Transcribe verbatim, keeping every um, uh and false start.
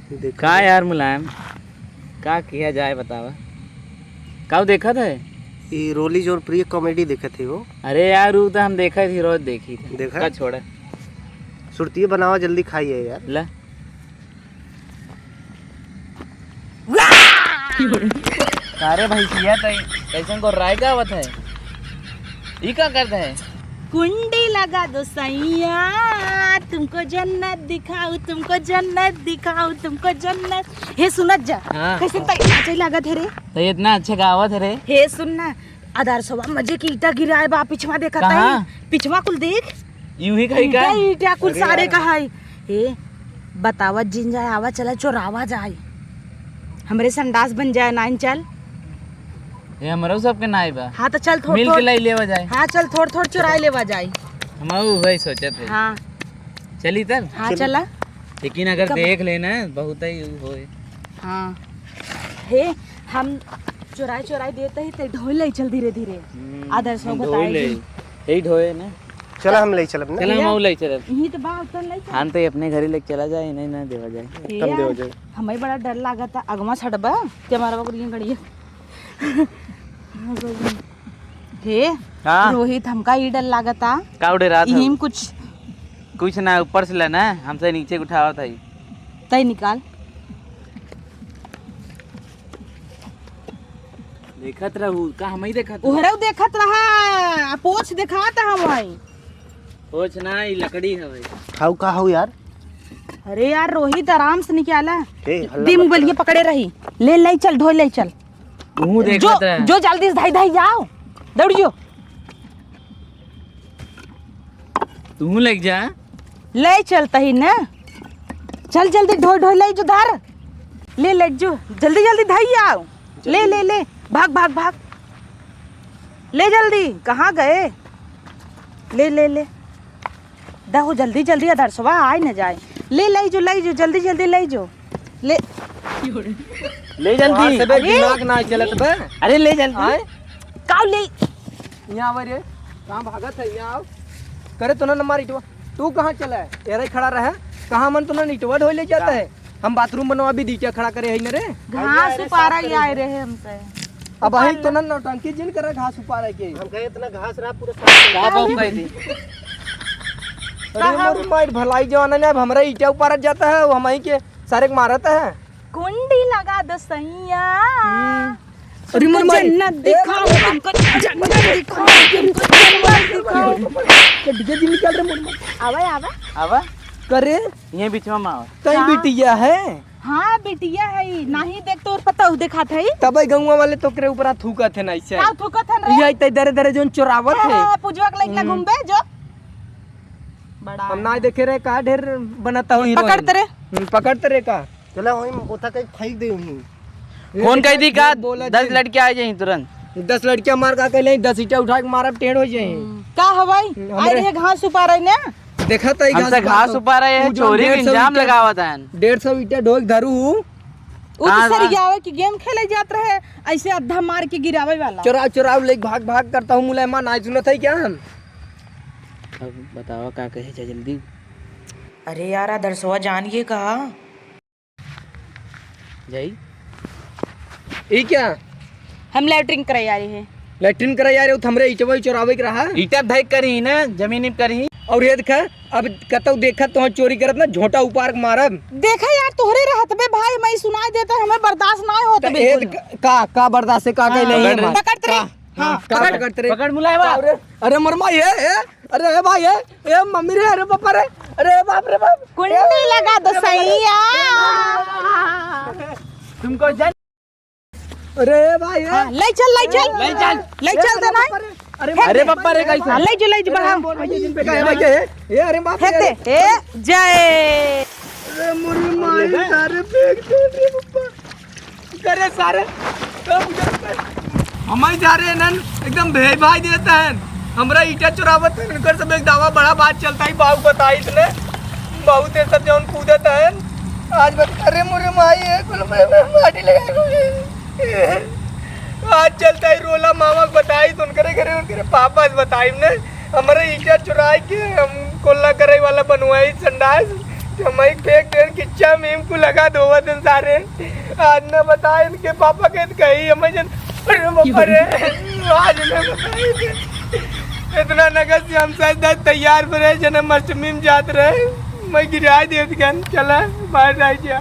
देखा का है। यार मुलायम, का किया जाए बतावा? का देखत है? ई रोली जोन प्रिय comedy देखत है वो। अरे यार, ऊ तो हम देखत ही, रोज देखी थे। देखा? का छोड़ा? सुरतिये बनावा, जल्दी खाइए यार। ला। अरे भैंसिया, तो कैसन को राय का आवत है? ई का करत है? कुंडी लगा दो सैया, तुमको जन्नत दिखाऊं, तुमको जन्नत दिखाऊं, तुमको जन्नत। हे सुनत जा, हाँ। कैसे तै नाचे लागत है रे? तो इतना अच्छा गावत है रे। हे सुन ना, आदर्शवा मजे की ईटा गिराए बा, पिछवा देखत कहाँ? है, पिछवा कुल देख। यूं ही कही का? ईटा, ईटा कुल अरे सारे यार। कहा है। हे, बतावा जिन जाए, आवा चला चोरावा जाए, हमरे संडास बन जाए, नाइन चल। ये हमरो सबके नाई बा। हाँ, तो चल थोड़, मिल के थोड़। लाई लेवा जाए। हाँ, चल थोड़, थोड़ चुराई लेवा जाए। हम वही सोचत है। हाँ। चली तब? हाँ, चल। चला। लेकिन अगर कब? देख लेना, बहुत ही उ होए। हाँ। हे, हम चुराई, चुराई देते ही ते ढोई ले चल धीरे, धीरे। हम्म, आदर्श हम बताएगी। ढोई ले। यही ढोए ना। चला, हम ले चलब ना। चला, हम भैया, ले चलब। यही तो बा, उतर ले चल। हम तो अपने घरे लेके चला जाए, नहीं ना देवा जाए। हे हम यार, देवा जाए। हमें बड़ा डर लागत है, अगवा छड़बा, ते हमारा बकरी गड़िया। हे, हाँ। रोहित, हमका ई डर लागता। का डर रहा था? इहिम कुछ कुछ ना, ऊपर से लेना है, हमसे नीचे उठावा था ई। तय निकाल। देखत रहू, का हमही देखत रहू? उहरऊ देखत रहा, आ पोछ देखात हम हई। पोछ ना, ई लकड़ी हवे। खाऊ का हऊ यार? अरे यार, रोहित, आराम से निकाला। ए, हल्ला दिम मत बलिए करा। पकड़े रही। ले, ले चल, ढोई ले चल। तू देखत जो, रह। जो जल्दी से धाई, धाई जाओ। दौड़ जो। तू लग जा। ले चलता ही ना। चल जल्दी, ढोई, ढोई ले जो धर। ले, ले जो। जल्दी, जल्दी धाई आओ। ले, ले, ले। भाग, भाग, भाग। ले जल्दी। कहाँ गए? ले, ले, ले। दहो जल्दी, जल्दी, आदर्शवा आए न जाए। ले, ले जो, ले जो, जल्दी, जल्दी ले जो। ले। ले जल्दी। वहाँ से बे अरे। दिमाग ना चलत बे। अरे ले जल्दी। आए? काऊ ले? यहाँ आवे रे। कहाँ भागत है? यहाँ आओ। करे तो ना, न मार इटवा। तू कहाँ चला है? एरे खड़ा रहे। कहाँ मन तो ना इटवा ढोई ले जाता है। हम बाथरूम बनवा भी दीचा खड़ा करे है न रे। घास अरे उपारा साफ ही करे आए हैं। रहे हमसे। अब अही तो ना नौटंकी जिन करे घास उपारा के। हम कहे इतना घास रहा पूरा साफ कर का दे। बाप कह दी? अरे का मोर मार भलाई जवाना ने अब हमरा ईटा उपारत जाता है, वो हमही के सारे के मारत है। कुंडी लगा दो सैया। हम्म। अरे मोर माई। जन्नत ए, दिखाओ, ए, तुमको जन्नत दिखाओ, तुमको जन्नत दिखाओ। ये डीजे जी निकल रहे मोर माई। आवा, आवा। आवा। करे? ये बीच में आवा। तई हाँ। बिटिया है? हाँ, बिटिया है। नाही देख तोर पता हु देखात है। तबे गौवा वाले तोकरे ऊपर थूकत है ना ऐसे। का थूकत है रे? ये तई दरे दरे जोन चोरावत है। हाँ, पूजवा के लइका हम्म। घूमबे जो। बड़ा हम ना देखे रहे का ढेर बनता हो हीरोइन। पकड़ते रे। हम्म, पकड़ते रे का? चला वहीं ओथा कहीं फेंक दे वहीं। फोन कह दी का? बोला दस जी। लड़के आ जाए तुरंत। दस लड़कियां मार का कहले, दस ईटा उठा के मारब, टेढ़ हो जाए। हम्म। का हवाई? हम्म, आए हमरे रहे घास उपारे ना। देखा तो ई हमसे घास घास उपारे। उपारा है, ऊ जो चोरी के डेढ़ सौ इल्जाम ईटा, लगावत हन। डेढ़ सौ ईटा ढोक धरू। ऊ तो हाँ, सर हाँ। आवे कि गेम खेले जात रहे, ऐसे अद्धा मार के गिरावे वाला। चोराव, चोराव, लेके भाग, भाग करता हूँ, मुलायमा, नाई सुनत है क्या हम? अब बतावा का कहे जा जल्दी। अरे यार, आदर्शवा जान गए कहा। जाई। ई क्या? हम लैट्रिन करे आ रहे हैं। लैट्रिन करे आ रहे हो, तो हमरे ईटवा ही चोरावे के रहा। ईटा धई करी ना, जमीन पे करी। और ये देखा, अब कतौ देखा तो चोरी करत ना, झोंटा उपार के मारब। देखा यार, तोहरे रहत बे भाई, मैं सुनाई देता, हमें बर्दाश्त ना होत का, ए, बिल्कुल। का, का, का बर्दाश्त है, का हाँ, कहले पकड़ रे। हमार? पकड़ तरे। का? हाँ, हाँ, का पकड़। पकड़, पकड़ मुलायमा। का रे? अरे मरमा ये, ए, अरे ए भाई, ए, ए मम्मी रे, अरे पापा रे, अरे बाप रे बाप। कुंडी लगा दो सैया। तुमको जन अरे भाई, ए। हाँ, ले चल, ले चल। ले चल। ले चल ए, दे अरे ना। बाप रे, अरे फेंक अरे दे। बाप रे, कैसे? हाँ, ले जो, ले जो, अरे बढ़ा। बाप रे, जिन पे का है भाई, ए, ए, अरे बाप रे, फेंक दे। अरे। ए, जय। अरे मुरी माई, सारे फेंक दे, अरे बाप रे। करे सारे, हमारे जा रहे हैं नन, एकदम भेज भाई देता है। हमरा ईटा चुरावत है, इनकर सब एक दावा बड़ा बात चलता है, बाऊ बताई इसने। बहुत ऐसा जौन कूदत है। आज बत-, अरे मोरे माई है, कुल में, में माटी लगा के। आज चलता है रोला मामा के बताई, तो उनकरे घरे, उनकरे पापा से बताई ने। हमरे ईटा चुराई के हम कोल्ला करे वाला बनवाई संडास। हमाई फेंक देन किच्चा में, इनको लगा दो वो दिन सारे। आज न बताए इनके पापा के तो कही हमें जन, अरे बाबा रे, आज न बताए। इतना नगद से हम सज धज तैयार भरे, जन्माष्टमी में जात रहे, मैं गिराए देत गन, चला बाहर रह गया।